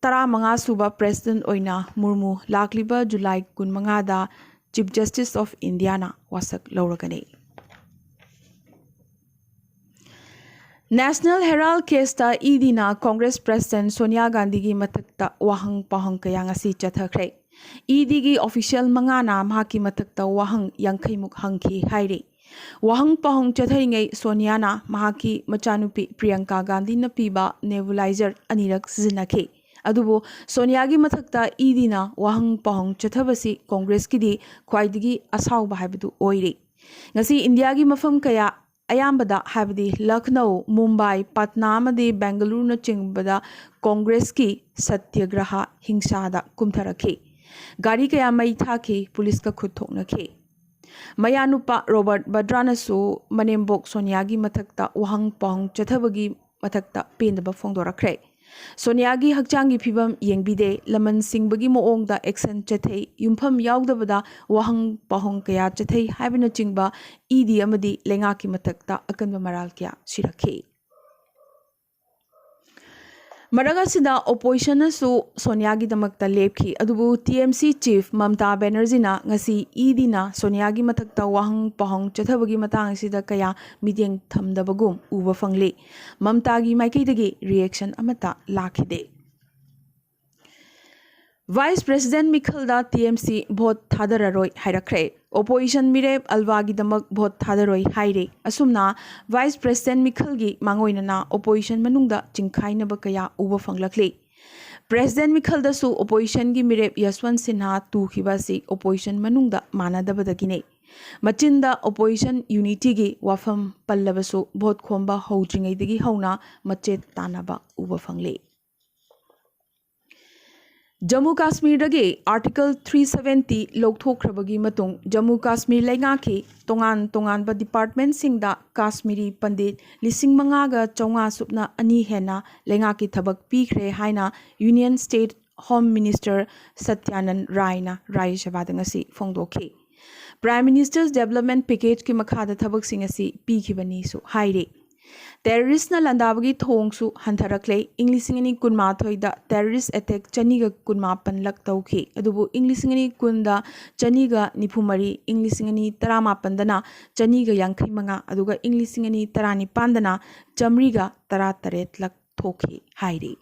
ꯇꯔꯥꯃꯉꯥ ꯁꯨꯕ ꯄ꯭ꯔꯦꯁꯤꯗꯦꯟꯠ ꯑꯣꯏꯅ ꯃꯨꯔꯃꯨ ꯂꯥꯛꯂꯤꯕ ꯖꯨꯂꯥꯏ ꯀꯨꯟꯃꯉꯥꯗ ꯆꯤꯐ ꯖꯁꯇꯤꯁ ꯑꯣꯐ ꯏꯟꯗꯤꯌꯥꯅ ꯋꯥꯁꯛ ꯂꯧꯔꯒꯅꯤ꯫ National ꯍꯦꯔꯥꯜꯗ ꯀꯦꯁꯇ E ꯗꯤꯅ Congress president Sonia ꯒꯥꯟꯙꯤꯒꯤ ꯃꯊꯛꯇ ꯋꯥꯍꯪ ꯄꯥꯎꯍꯪ ꯀꯌꯥ ꯉꯁꯤ ꯆꯠꯊꯈ꯭ꯔꯦ꯫ ꯏ ꯗꯤꯒꯤ ꯑꯣꯐꯤꯁꯤꯌꯦꯜ ꯃꯉꯥꯅ ꯃꯍꯥꯛꯀꯤ ꯃꯊꯛꯇ ꯋꯥꯍꯪ ꯌꯥꯡꯈꯩꯃꯨꯛ ꯍꯪꯈꯤ ꯍꯥꯏꯔꯤ꯫ ꯋꯥꯍꯪ ꯄꯥꯎꯍꯪ ꯆꯠꯊꯔꯤꯉꯩ ꯁꯣꯅꯤꯌꯥꯅ ꯃꯍꯥꯛꯀꯤ ꯃꯆꯥꯅꯨꯄꯤ ꯄ꯭ꯔꯤꯌꯪꯀꯥ ꯒꯥꯟꯙꯤꯅ ꯄꯤꯕ ꯅꯦꯕꯨꯂꯥꯏꯖꯔ ꯑꯅꯤꯔꯛ ꯁꯤꯖꯤꯟꯅꯈꯤ꯫ ꯑꯗꯨꯕꯨ ꯁꯣꯅꯤꯌꯥꯒꯤ ꯃꯊꯛꯇ ꯏ ꯗꯤꯅ ꯋꯥꯍꯪ ꯄꯥꯎꯍꯪ ꯆꯠꯊꯕꯁꯤ ꯀꯣꯡꯒ꯭ꯔꯦꯁꯀꯤꯗꯤ ꯈ꯭ꯋꯥꯏꯗꯒꯤ ꯑꯁꯥꯎꯕ ꯍꯥꯏꯕꯗꯨ ꯑꯣꯏꯔꯤ꯫ ꯉꯁꯤ ꯏꯟꯗꯤꯌꯥꯒꯤ ꯃꯐꯝ ꯀꯌꯥ, ꯑꯌꯥꯝꯕꯗ ꯍꯥꯏꯕꯗꯤ ꯂꯈꯅꯧ, ꯃꯨꯝꯕꯥꯏ, ꯄꯠꯅꯥ ꯑꯃꯗꯤ ꯕꯦꯡꯒꯂꯨꯔꯨꯅꯆꯤꯡꯕꯗ ꯀꯣꯡꯒ꯭ꯔꯦꯁꯀꯤ ꯁꯇ꯭ꯌꯒ꯭ꯔꯍ ꯍꯤꯡꯁꯥꯗ ꯀꯨꯝꯊꯔꯛꯈꯤ꯫ ꯒꯥꯔꯤ ꯀꯌꯥ ꯃꯩ ꯊꯥꯈꯤ, ꯄꯨꯂꯤꯁꯀ ꯈꯨꯠ ꯊꯣꯛꯅꯈꯤ꯫ ꯃꯌꯥꯅꯨꯄꯥ ꯔꯣꯕꯔꯠ ꯕꯗ꯭ꯔꯥꯅꯁꯨ ꯃꯅꯦꯝꯕꯣꯛ ꯁꯣꯅꯤꯌꯥꯒꯤ ꯃꯊꯛꯇ ꯋꯥꯍꯪ ꯄꯥꯎꯍꯪ ꯆꯠꯊꯕꯒꯤ ꯃꯊꯛꯇ ꯄꯦꯟꯗꯕ ꯐꯣꯡꯗꯣꯔꯛꯈ꯭ꯔꯦ꯫ ꯁꯣꯅꯤꯌꯥꯒꯤ ꯍꯛꯆꯥꯡꯒꯤ ꯐꯤꯕꯝ ꯌꯦꯡꯕꯤꯗꯦ, ꯂꯃꯟ ꯁꯤꯡꯕꯒꯤ ꯃꯑꯣꯡꯗ action ꯆꯠꯊꯩ, ꯌꯨꯝꯐꯝ ꯌꯥꯎꯗꯕꯗ ꯋꯥꯍꯪ ꯄꯥꯎꯍꯪ ꯀꯌꯥ ꯆꯠꯊꯩ ꯍꯥꯏꯕꯅꯆꯤꯡꯕ ꯏ ꯗꯤ ꯑꯃꯗꯤ ꯂꯩꯉꯥꯛꯀꯤ ꯃꯊꯛꯇ ꯑꯀꯟꯕ ꯃꯔꯥꯜ ꯀꯌꯥ ꯁꯤꯔꯛꯈꯤ꯫ ꯃꯔꯛ ꯑꯁꯤꯗ oppositionꯅꯁꯨ ꯁꯣꯅꯤꯌꯥꯒꯤꯗꯃꯛꯇ ꯂꯦꯞꯈꯤ, ꯑꯗꯨꯕꯨ T M C chief Mamta ꯕꯦꯅꯔꯖꯤꯅ ꯉꯁꯤ ꯏ ꯗꯤꯅ ꯁꯣꯅꯤꯌꯥꯒꯤ ꯃꯊꯛꯇ ꯋꯥꯍꯪ ꯄꯥꯎꯍꯪ ꯆꯠꯊꯕꯒꯤ ꯃꯇꯥꯡ ꯑꯁꯤꯗ ꯀꯌꯥ ꯃꯤꯠꯌꯦꯡ ꯊꯝꯗꯕꯒꯨꯝ ꯎꯕ ꯐꯪꯂꯤ꯫ ꯃꯝꯇꯥꯒꯤ ꯃꯥꯏꯀꯩꯗꯒꯤ reaction ꯑꯃꯠꯇ ꯂꯥꯛꯈꯤꯗꯦ꯫ Vice President ꯃꯤꯈꯜꯗ T M C vote ꯊꯥꯗꯔꯔꯣꯏ ꯍꯥꯏꯔꯛꯈ꯭ꯔꯦ꯫ Opposition ꯃꯤꯔꯦꯞ ꯑꯜꯋꯥꯒꯤꯗꯃꯛ vote ꯊꯥꯗꯔꯣꯏ ꯍꯥꯏꯔꯦ꯫ ꯑꯁꯨꯝꯅ Vice President ꯃꯤꯈꯜꯒꯤ ꯃꯥꯡꯑꯣꯏꯅꯅ opposition ꯃꯅꯨꯡꯗ ꯆꯤꯡꯈꯥꯏꯅꯕ ꯀꯌꯥ ꯎꯕ ꯐꯪꯂꯛꯂꯤ꯫ President ꯃꯤꯈꯜꯗꯁꯨ oppositionꯒꯤ ꯃꯤꯔꯦꯞ ꯌꯁꯋꯟ ꯁꯤꯟꯍꯥ ꯇꯨꯈꯤꯕ ꯑꯁꯤ opposition ꯃꯅꯨꯡꯗ ꯃꯥꯟꯅꯗꯕꯗꯒꯤꯅꯤ꯫ ꯃꯆꯤꯟꯗ opposition unityꯒꯤ ꯋꯥꯐꯝ ꯄꯜꯂꯕꯁꯨ vote ꯈꯣꯝꯕ ꯍꯧꯗ꯭ꯔꯤꯉꯩꯗꯒꯤ ꯍꯧꯅ ꯃꯆꯦꯠ ꯇꯥꯟꯅꯕ ꯎꯕ ꯐꯪꯂꯤ꯫ ꯖꯝꯃꯨ ꯀꯥꯁꯃꯤꯔꯗꯒꯤ Article three seventy ꯂꯧꯊꯣꯛꯈ꯭ꯔꯕꯒꯤ ꯃꯇꯨꯡ ꯖꯝꯃꯨ ꯀꯥꯁꯃꯤꯔ ꯂꯩꯉꯥꯛꯀꯤ ꯇꯣꯉꯥꯟ ꯇꯣꯉꯥꯟꯕ departmentꯁꯤꯡꯗ ꯀꯥꯁꯃꯤꯔꯤ ꯄꯟꯗꯤꯠ ꯂꯤꯁꯤꯡ ꯃꯉꯥꯒ ꯆꯥꯝꯃꯉꯥ ꯁꯨꯞꯅ ꯑꯅꯤ ꯍꯦꯟꯅ ꯂꯩꯉꯥꯛꯀꯤ ꯊꯕꯛ ꯄꯤꯈ꯭ꯔꯦ ꯍꯥꯏꯅ Union State Home Minister ꯁꯇ꯭ꯌꯥꯅꯟ ꯔꯥꯏꯅ ꯔꯥꯖ꯭ꯌ ꯁꯚꯥꯗ ꯉꯁꯤ ꯐꯣꯡꯗꯣꯛꯈꯤ꯫ Prime Minister's Development Packageꯀꯤ ꯃꯈꯥꯗ ꯊꯕꯛꯁꯤꯡ ꯑꯁꯤ ꯄꯤꯈꯤꯕꯅꯤꯁꯨ ꯍꯥꯏꯔꯤ꯫ Terroristꯅ ꯂꯥꯟꯗꯥꯕꯒꯤ ꯊꯧꯑꯣꯡꯁꯨ ꯍꯟꯊꯔꯛꯂꯦ꯫ ꯏꯪ ꯂꯤꯁꯤꯡ ꯑꯅꯤ ꯀꯨꯟꯃꯥꯊꯣꯏꯗ terrorist attack ꯆꯅꯤꯒ ꯀꯨꯟꯃꯥꯄꯟ ꯂꯛ ꯇꯧꯈꯤ꯫ ꯑꯗꯨꯕꯨ ꯏꯪ ꯂꯤꯁꯤꯡ ꯑꯅꯤ ꯀꯨꯟꯗ ꯆꯅꯤꯒ ꯅꯤꯐꯨ ꯃꯔꯤ, ꯏꯪ ꯂꯤꯁꯤꯡ ꯑꯅꯤ ꯇꯔꯥꯃꯥꯄꯟꯗꯅ ꯆꯅꯤꯒ ꯌꯥꯡꯈꯩ ꯃꯉꯥ, ꯑꯗꯨꯒ ꯏꯪ ꯂꯤꯁꯤꯡ ꯑꯅꯤ ꯇꯔꯥꯅꯤꯄꯥꯟꯗꯅ ꯆꯥꯃꯔꯤꯒ ꯇꯔꯥꯇꯔꯦꯠ ꯂꯛ ꯊꯣꯛꯈꯤ ꯍꯥꯏꯔꯤ꯫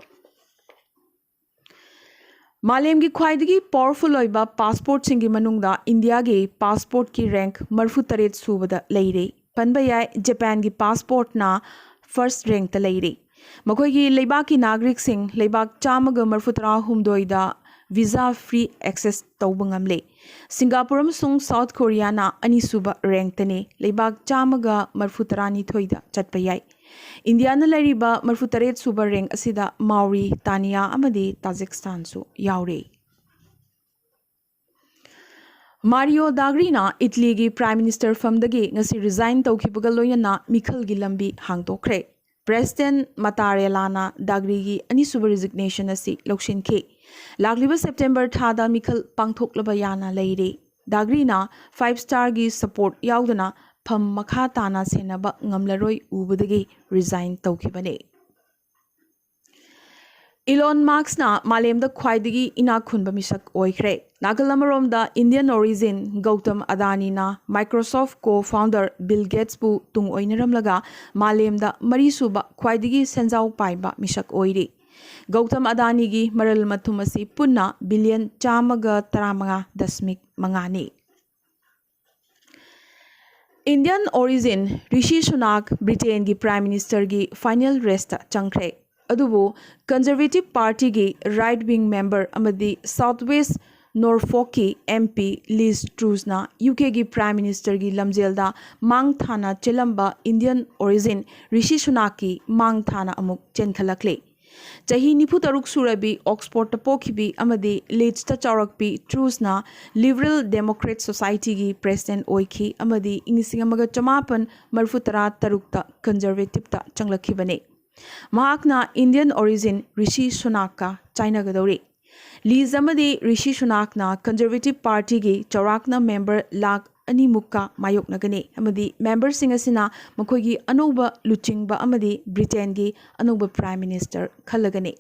ꯃꯥꯂꯦꯝꯒꯤ ꯈ꯭ꯋꯥꯏꯗꯒꯤ powerful ꯑꯣꯏꯕ passportꯁꯤꯡꯒꯤ ꯃꯅꯨꯡꯗ ꯏꯟꯗꯤꯌꯥꯒꯤ passportꯀꯤ rank ꯃꯔꯤꯐꯨꯇꯔꯦꯠ ꯁꯨꯕꯗ ꯂꯩꯔꯤ꯫ ꯄꯟꯕ ꯌꯥꯏ, ꯖꯄꯥꯟꯒꯤ passportꯅ first rankꯇ ꯂꯩꯔꯤ꯫ ꯃꯈꯣꯏꯒꯤ ꯂꯩꯕꯥꯛꯀꯤ ꯅꯥꯒꯔꯤꯛꯁꯤꯡ ꯂꯩꯕꯥꯛ ꯆꯥꯝꯃꯒ ꯃꯔꯤꯐꯨꯇꯔꯥ ꯍꯨꯝꯗꯣꯏꯗ visa free access ꯇꯧꯕ ꯉꯝꯂꯦ꯫ ꯁꯤꯡꯒꯥꯄꯨꯔ ꯑꯃꯁꯨꯡ ꯁꯥꯎꯠ ꯀꯣꯔꯤꯌꯥꯅ ꯑꯅꯤꯁꯨꯕ rankꯇꯅꯤ, ꯂꯩꯕꯥꯛ ꯆꯥꯝꯃꯒ ꯃꯔꯤꯐꯨꯇꯔꯥꯅꯤꯊꯣꯏꯗ ꯆꯠꯄ ꯌꯥꯏ꯫ ꯏꯟꯗꯤꯌꯥꯅ ꯂꯩꯔꯤꯕ ꯃꯔꯤꯐꯨꯇꯔꯦꯠ ꯁꯨꯕ rank ꯑꯁꯤꯗ ꯃꯥꯎꯔꯤ, ꯇꯥꯅꯤꯌꯥ ꯑꯃꯗꯤ ꯇꯥꯖꯤꯛꯁꯇꯥꯟꯁꯨ ꯌꯥꯎꯔꯤ꯫ ꯃꯥꯔꯤꯑꯣ ꯗꯥꯒ꯭ꯔꯤꯅ ꯏꯇꯂꯤꯒꯤ Prime Minister ꯐꯝꯗꯒꯤ ꯉꯁꯤ resign ꯇꯧꯈꯤꯕꯒ ꯂꯣꯏꯅꯅ ꯃꯤꯈꯜꯒꯤ ꯂꯝꯕꯤ ꯍꯥꯡꯗꯣꯛꯈ꯭ꯔꯦ꯫ President ꯃꯇꯥꯔꯦꯂꯥꯅ ꯗꯥꯒ꯭ꯔꯤꯒꯤ ꯑꯅꯤꯁꯨꯕ resignation ꯑꯁꯤ ꯂꯧꯁꯤꯟꯈꯤ꯫ ꯂꯥꯛꯂꯤꯕ September ꯊꯥꯗ ꯃꯤꯈꯜ ꯄꯥꯡꯊꯣꯛꯂꯕ ꯌꯥꯅ ꯂꯩꯔꯤ꯫ ꯗꯥꯒ꯭ꯔꯤꯅ five starꯒꯤ support ꯌꯥꯎꯗꯅ ꯐꯝ ꯃꯈꯥ ꯇꯥꯅ ꯁꯦꯟꯅꯕ ꯉꯝꯂꯔꯣꯏ ꯎꯕꯗꯒꯤ resign ꯇꯧꯈꯤꯕꯅꯤ꯫ Elon Muskꯅ ꯃꯥꯂꯦꯝꯗ ꯈ꯭ꯋꯥꯏꯗꯒꯤ ꯏꯅꯥꯛ ꯈꯨꯟꯕ ꯃꯤꯁꯛ ꯑꯣꯏꯈ꯭ꯔꯦ꯫ ꯅꯥꯀꯜ ꯑꯃꯔꯣꯝꯗ Indian origin Gautam ꯑꯗꯥꯅꯤꯅ Microsoft co-founder Bill Gatesꯄꯨ ꯇꯨꯡ ꯑꯣꯏꯅꯔꯝꯂꯒ ꯃꯥꯂꯦꯝꯗ ꯃꯔꯤꯁꯨꯕ ꯈ꯭ꯋꯥꯏꯗꯒꯤ ꯁꯦꯟꯖꯥꯎ ꯄꯥꯏꯕ ꯃꯤꯁꯛ ꯑꯣꯏꯔꯤ꯫ ꯒꯧꯇꯝ ꯑꯗꯥꯅꯤꯒꯤ ꯃꯔꯜ ꯃꯊꯨꯝ ꯑꯁꯤ ꯄꯨꯟꯅ billion ꯆꯥꯝꯃꯒ ꯇꯔꯥꯃꯉꯥ ꯗꯁꯃꯤꯛ ꯃꯉꯥꯅꯤ꯫ Indian origin ꯔꯤꯁꯤ ꯁꯨꯅꯥꯛ ꯕ꯭ꯔꯤꯇꯦꯟꯒꯤ Prime Ministerꯒꯤ final raceꯇ ꯆꯪꯈ꯭ꯔꯦ꯫ ꯑꯗꯨꯕꯨ Conservative Partyꯒꯤ right wing member ꯑꯃꯗꯤ South West Norfolkꯀꯤ MP Liz Trussꯅ UKꯒꯤ Prime Ministerꯒꯤ ꯂꯝꯖꯦꯜꯗ ꯃꯥꯡ ꯊꯥꯅ ꯆꯦꯜꯂꯝꯕ Indian origin ꯔꯤꯁꯤ ꯁꯨꯅꯥꯛꯀꯤ ꯃꯥꯡ ꯊꯥꯅ ꯑꯃꯨꯛ ꯆꯦꯟꯈꯠꯂꯛꯂꯤ꯫ ꯆꯍꯤ ꯅꯤꯐꯨ ꯇꯔꯨꯛ ꯁꯨꯔꯕꯤ Oxfordꯇ ꯄꯣꯛꯈꯤꯕꯤ ꯑꯃꯗꯤ Leedsꯇ ꯆꯥꯎꯔꯛꯄꯤ Trussꯅ Liberal Democrat Societyꯒꯤ President ꯑꯣꯏꯈꯤ ꯑꯃꯗꯤ ꯏꯪ ꯂꯤꯁꯤꯡ ꯑꯃꯒ ꯆꯃꯥꯄꯟ ꯃꯔꯤꯐꯨ ꯇꯔꯥ ꯇꯔꯨꯛꯇ Conservativeꯇ ꯆꯪꯂꯛꯈꯤꯕꯅꯤ꯫ ꯃꯍꯥꯛꯅ Indian origin ꯔꯤꯁꯤ ꯁꯨꯅꯥꯛꯀ ꯆꯥꯏꯅꯒꯗꯧꯔꯤ꯫ Liz ꯑꯃꯗꯤ ꯔꯤꯁꯤ ꯁꯨꯅꯥꯛꯅ Conservative Partyꯒꯤ ꯆꯥꯎꯔꯥꯛꯅ member ꯂꯥꯈ ꯑꯅꯤꯃꯨꯛꯀ ꯃꯥꯌꯣꯛꯅꯒꯅꯤ ꯑꯃꯗꯤ memberꯁꯤꯡ ꯑꯁꯤꯅ ꯃꯈꯣꯏꯒꯤ ꯑꯅꯧꯕ ꯂꯨꯆꯤꯡꯕ ꯑꯃꯗꯤ ꯕ꯭ꯔꯤꯇꯦꯟꯒꯤ ꯑꯅꯧꯕ Prime Minister ꯈꯜꯂꯒꯅꯤ꯫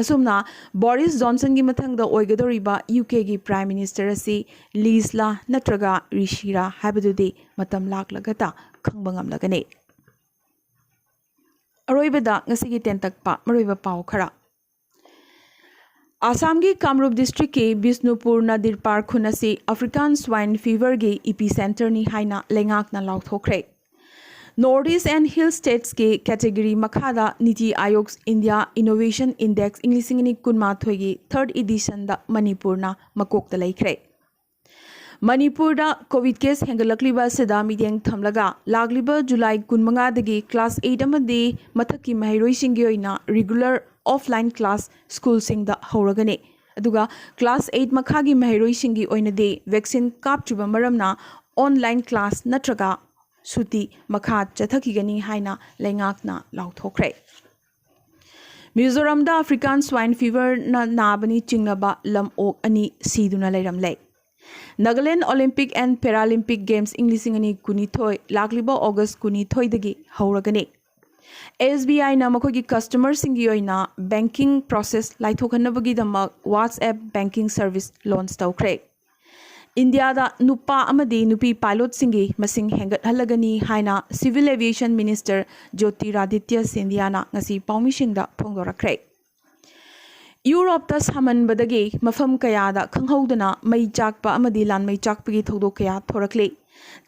ꯑꯁꯨꯝꯅ ꯕꯣꯔꯤꯁ ꯖꯣꯟꯁꯟꯒꯤ ꯃꯊꯪꯗ ꯑꯣꯏꯒꯗꯧꯔꯤꯕ UKꯒꯤ Prime Minister ꯑꯁꯤ ꯂꯤꯖꯂꯥ ꯅꯠꯇ꯭ꯔꯒ ꯔꯤꯁꯤꯔꯥ ꯍꯥꯏꯕꯗꯨꯗꯤ ꯃꯇꯝ ꯂꯥꯛꯂꯒꯇ ꯈꯪꯕ ꯉꯝꯂꯒꯅꯤ꯫ ꯑꯔꯣꯏꯕꯗ ꯉꯁꯤꯒꯤ ꯇꯦꯟꯇꯛꯄ ꯃꯔꯨꯑꯣꯏꯕ ꯄꯥꯎ ꯈꯔ꯫ ꯑꯁꯥꯝꯒꯤ ꯀꯥꯃꯔꯨꯞ districtꯀꯤ ꯕꯤꯁꯅꯨꯄꯨꯔ ꯅꯥꯗꯤꯔꯄꯥꯔ ꯈꯨꯟ ꯑꯁꯤ African Swine Feverꯒꯤ epicenterꯅꯤ ꯍꯥꯏꯅ ꯂꯩꯉꯥꯛꯅ ꯂꯥꯎꯊꯣꯛꯈ꯭ꯔꯦ꯫ North East and Hill Statesꯀꯤ category ꯃꯈꯥꯗ NITI Aayog's India Innovation Index ꯏꯪ ꯂꯤꯁꯤꯡ ꯑꯅꯤ ꯀꯨꯟꯃꯥꯊꯣꯏꯒꯤ third editionꯗ ꯃꯅꯤꯄꯨꯔꯅ ꯃꯀꯣꯛꯇ ꯂꯩꯈ꯭ꯔꯦ꯫ ꯃꯅꯤꯄꯨꯔꯗ COVID case ꯍꯦꯟꯒꯠꯂꯛꯂꯤꯕ ꯑꯁꯤꯗ ꯃꯤꯠꯌꯦꯡ ꯊꯝꯂꯒ ꯂꯥꯛꯂꯤꯕ July ꯀꯨꯟꯃꯉꯥꯗꯒꯤ class eight ꯑꯃꯗꯤ ꯃꯊꯛꯀꯤ ꯃꯍꯩꯔꯣꯏꯁꯤꯡꯒꯤ ꯑꯣꯏꯅ regular offline class schoolꯁꯤꯡꯗ ꯍꯧꯔꯒꯅꯤ꯫ ꯑꯗꯨꯒ class eight ꯃꯈꯥꯒꯤ ꯃꯍꯩꯔꯣꯏꯁꯤꯡꯒꯤ ꯑꯣꯏꯅꯗꯤ vaccine ꯀꯥꯞꯇ꯭ꯔꯤꯕ ꯃꯔꯝꯅ online class ꯅꯠꯇ꯭ꯔꯒ ꯁꯨꯇꯤ ꯃꯈꯥ ꯆꯠꯊꯈꯤꯒꯅꯤ ꯍꯥꯏꯅ ꯂꯩꯉꯥꯛꯅ ꯂꯥꯎꯊꯣꯛꯈ꯭ꯔꯦ꯫ ꯃꯤꯖꯣꯔꯥꯝꯗ African Swine Feverꯅ ꯅꯥꯕꯅꯤ ꯆꯤꯡꯅꯕ ꯂꯝ ꯑꯣꯛ ꯑꯅꯤ ꯁꯤꯗꯨꯅ ꯂꯩꯔꯝꯂꯦ꯫ Nagaland Olympic and Paralympic Games ꯏꯪ ꯂꯤꯁꯤꯡ ꯑꯅꯤ ꯀꯨꯟꯅꯤꯊꯣꯏ ꯂꯥꯛꯂꯤꯕ August ꯀꯨꯟꯅꯤꯊꯣꯏꯗꯒꯤ ꯍꯧꯔꯒꯅꯤ꯫ SBIꯅ ꯃꯈꯣꯏꯒꯤ customerꯁꯤꯡꯒꯤ ꯑꯣꯏꯅ banking process ꯂꯥꯏꯊꯣꯛꯍꯟꯅꯕꯒꯤꯗꯃꯛ WhatsApp banking service launch ꯇꯧꯈ꯭ꯔꯦ꯫ ꯏꯟꯗꯤꯌꯥꯗ ꯅꯨꯄꯥ ꯑꯃꯗꯤ ꯅꯨꯄꯤ pilotꯁꯤꯡꯒꯤ ꯃꯁꯤꯡ ꯍꯦꯟꯒꯠꯍꯜꯂꯒꯅꯤ ꯍꯥꯏꯅ Civil Aviation Minister Jyotiraditya Scindiaꯅ ꯉꯁꯤ ꯄꯥꯎꯃꯤꯁꯤꯡꯗ ꯐꯣꯡꯗꯣꯔꯛꯈ꯭ꯔꯦ꯫ ꯌꯨꯔꯣꯞꯇ ꯁꯥꯃꯟꯕꯗꯒꯤ ꯃꯐꯝ ꯀꯌꯥꯗ ꯈꯪꯍꯧꯗꯅ ꯃꯩ ꯆꯥꯛꯄ ꯑꯃꯗꯤ ꯂꯥꯟꯃꯩ ꯆꯥꯛꯄꯒꯤ ꯊꯧꯗꯣꯛ ꯀꯌꯥ ꯊꯣꯔꯛꯂꯤ꯫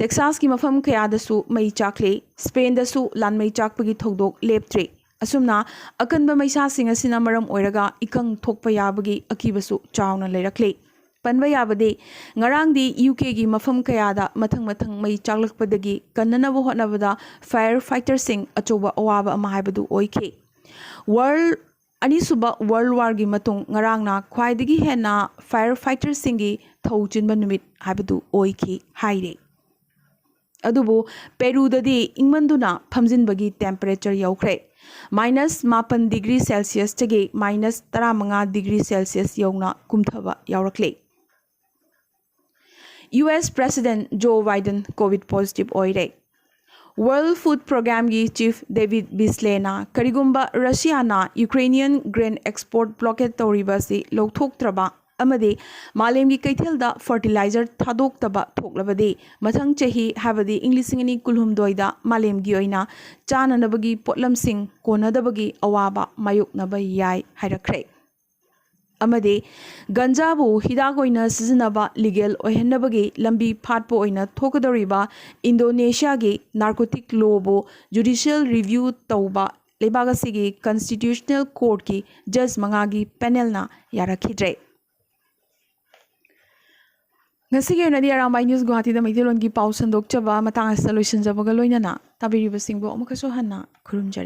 ꯇꯦꯛꯁꯥꯁꯀꯤ ꯃꯐꯝ ꯀꯌꯥꯗꯁꯨ ꯃꯩ ꯆꯥꯛꯂꯤ꯫ ꯁ꯭ꯄꯦꯟꯗꯁꯨ ꯂꯥꯟꯃꯩ ꯆꯥꯛꯄꯒꯤ ꯊꯧꯗꯣꯛ ꯂꯦꯞꯇ꯭ꯔꯤ꯫ ꯑꯁꯨꯝꯅ ꯑꯀꯟꯕ ꯃꯩꯁꯥꯁꯤꯡ ꯑꯁꯤꯅ ꯃꯔꯝ ꯑꯣꯏꯔꯒ ꯏꯀꯪ ꯊꯣꯛꯄ ꯌꯥꯕꯒꯤ ꯑꯀꯤꯕꯁꯨ ꯆꯥꯎꯅ ꯂꯩꯔꯛꯂꯤ꯫ ꯄꯟꯕ ꯌꯥꯕꯗꯤ, ꯉꯔꯥꯡꯗꯤ UKꯒꯤ ꯃꯐꯝ ꯀꯌꯥꯗ ꯃꯊꯪ ꯃꯊꯪ ꯃꯩ ꯆꯥꯛꯂꯛꯄꯗꯒꯤ ꯀꯟꯅꯅꯕ ꯍꯣꯠꯅꯕꯗ fire fighterꯁꯤꯡ ꯑꯆꯧꯕ ꯑꯋꯥꯕ ꯑꯃ ꯍꯥꯏꯕꯗꯨ ꯑꯣꯏꯈꯤ꯫ World ꯑꯅꯤꯁꯨꯕ World Warꯒꯤ ꯃꯇꯨꯡ ꯉꯔꯥꯡꯅ ꯈ꯭ꯋꯥꯏꯗꯒꯤ ꯍꯦꯟꯅ fire fighterꯁꯤꯡꯒꯤ ꯊꯧ ꯆꯤꯟꯕ ꯅꯨꯃꯤꯠ ꯍꯥꯏꯕꯗꯨ ꯑꯣꯏꯈꯤ ꯍꯥꯏꯔꯤ꯫ ꯑꯗꯨꯕꯨ ꯄꯦꯔꯨꯗꯗꯤ ꯏꯪꯃꯟꯗꯨꯅ ꯐꯝꯖꯤꯟꯕꯒꯤ temperature ꯌꯧꯈ꯭ꯔꯦ꯫ Minus ꯃꯥꯄꯟ degree Celsiusꯇꯒꯤ minus ꯇꯔꯥꯃꯉꯥ degree Celsius ꯌꯧꯅ ꯀꯨꯝꯊꯕ ꯌꯥꯎꯔꯛꯂꯦ꯫ US President Joe Biden COVID positive ꯑꯣꯏꯔꯦ꯫ World Food Programmeꯒꯤ Chief David Beasleyꯅ ꯀꯔꯤꯒꯨꯝꯕ ꯔꯁꯤꯌꯥꯅ Ukrainian grain export blockade ꯇꯧꯔꯤꯕ ꯑꯁꯤ ꯂꯧꯊꯣꯛꯇ꯭ꯔꯕ ꯑꯃꯗꯤ ꯃꯥꯂꯦꯝꯒꯤ ꯀꯩꯊꯦꯜꯗ fertilizer ꯊꯥꯗꯣꯛꯇꯕ ꯊꯣꯛꯂꯕꯗꯤ, ꯃꯊꯪ ꯆꯍꯤ, ꯍꯥꯏꯕꯗꯤ ꯏꯪ ꯂꯤꯁꯤꯡ ꯑꯅꯤ ꯀꯨꯟꯍꯨꯝꯗꯣꯏꯗ ꯃꯥꯂꯦꯝꯒꯤ ꯑꯣꯏꯅ ꯆꯥꯅꯅꯕꯒꯤ ꯄꯣꯠꯂꯝꯁꯤꯡ ꯀꯣꯟꯅꯗꯕꯒꯤ ꯑꯋꯥꯕ ꯃꯥꯌꯣꯛꯅꯕ ꯌꯥꯏ ꯍꯥꯏꯔꯛꯈ꯭ꯔꯦ꯫ ꯑꯃꯗꯤ ꯒꯟꯖꯥꯕꯨ ꯍꯤꯗꯥꯛ ꯑꯣꯏꯅ ꯁꯤꯖꯤꯟꯅꯕ legal ꯑꯣꯏꯍꯟꯅꯕꯒꯤ ꯂꯝꯕꯤ ꯐꯥꯠꯄ ꯑꯣꯏꯅ ꯊꯣꯛꯀꯗꯧꯔꯤꯕ ꯏꯟꯗꯣꯅꯦꯁꯤꯌꯥꯒꯤ narcotic lawꯕꯨ judicial review ꯇꯧꯕ ꯂꯩꯕꯥꯛ ꯑꯁꯤꯒꯤ Constitutional Courtꯀꯤ judge ꯃꯉꯥꯒꯤ panelꯅ ꯌꯥꯔꯛꯈꯤꯗ꯭ꯔꯦ꯫ ꯉꯁꯤꯒꯤ ꯑꯣꯏꯅꯗꯤ ꯑꯔꯥꯝꯕꯥꯏ News ꯒꯨꯋꯥꯍꯥꯇꯤꯗ ꯃꯩꯇꯩꯂꯣꯟꯒꯤ ꯄꯥꯎ ꯁꯟꯗꯣꯛꯆꯕ ꯃꯇꯥꯡ ꯑꯁꯤꯗ ꯂꯣꯏꯁꯤꯟꯖꯕꯒ ꯂꯣꯏꯅꯅ ꯇꯥꯕꯤꯔꯤꯕꯁꯤꯡꯕꯨ ꯑꯃꯨꯛꯀꯁꯨ ꯍꯟꯅ ꯈꯨꯔꯨꯝꯖꯔꯤ꯫